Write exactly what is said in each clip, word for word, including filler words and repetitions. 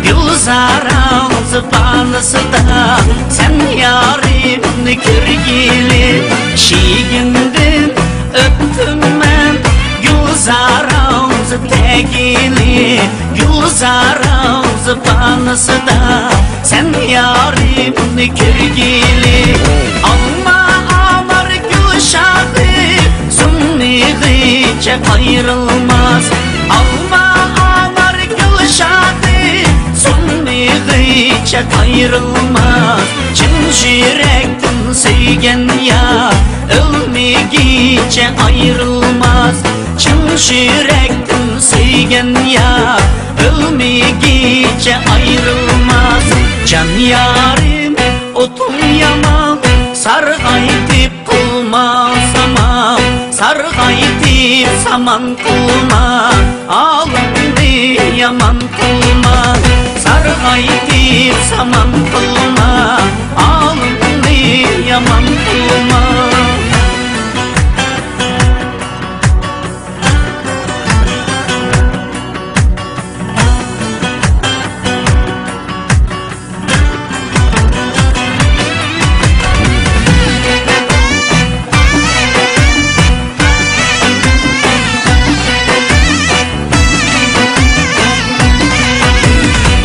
گۈلزارىڭ زىبانىسىدا سەن يارىمنى كۆرگىلى. ئىشىكىڭدىن ئۆتتۈم مەن، گۈلزارىڭ تەگىلى. گۈلزارىڭ زىبانىسىدا سەن يارىمنى كۆرگىلى. ئالما، ئانار، گۈل شاخى سۇنمىغىچە قايرىلماس. ئالما، ئانار، گۈل شاخى سۇنمىغىچە قايرىلماس. چىن يۈرەكتىن سۆيگەن يار ئۆلمىگىچە ئايرىلماس. چىن يۈرەكتىن سۆيگەن يار ئۆلمىگىچە ئايرىلماس. جان يارىم، ئوتۇڭ يامان، سارغايتىپ قىلما سامان، سارغايتىپ سامان قىلما، ھالىمنى يامان قىلما، سارغايتىپ سامان قىلما، ھالىمنى يامان قىلما.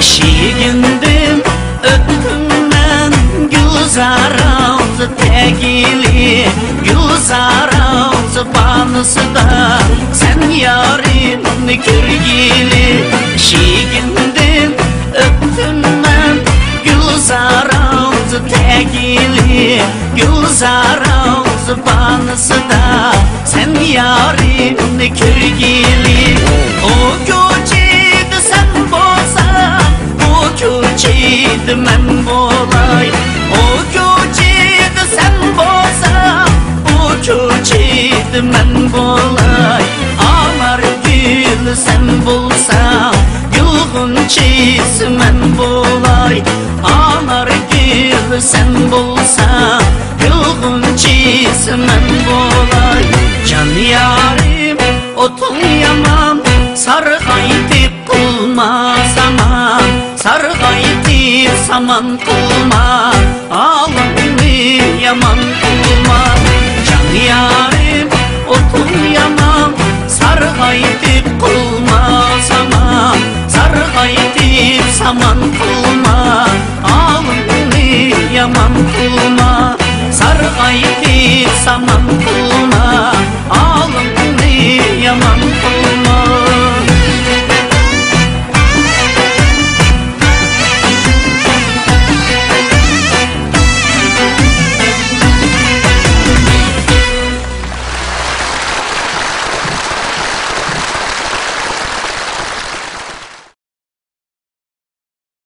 ئىشىكىڭدىن ئۆتتۈم مەن، گۈلزارىڭ تەگىلى. گۈلزارىڭ زىبانىسىدا سەن يارىمنى كۆرگىلى. ئىشىكىڭدىن ئۆتتۈم مەن، گۈلزارىڭ تەگىلى. گۈلزارىڭ زىبانىسىدا سەن يارىمنى كۆرگىلى. ئۇ كوچىدا سەن بولساڭ، بۇ كوچىدا مەن بولاي. ئۇ كوچىدا سەن بولساڭ، بۇ كوچىدا مەن بولاي. ئانار گۈل سەن بولساڭ، گۈل غۇنچىسى مەن بولاي. ئانار گۈل سەن بولساڭ، گۈل غۇنچىسى مەن بولاي. جان يارىم، ئوتۇڭ يامان، سارغايتىپ قىلما سامان، سارغايتىپ سامان قىلما، ھالىمنى يامان قىلما. جان يارىم، ئوتۇڭ يامان، سارغايتىپ قىلما سامان، سارغايتىپ سامان قىلما، ھالىمنى يامان قىلما، سارغايتىپ سامان قىلما،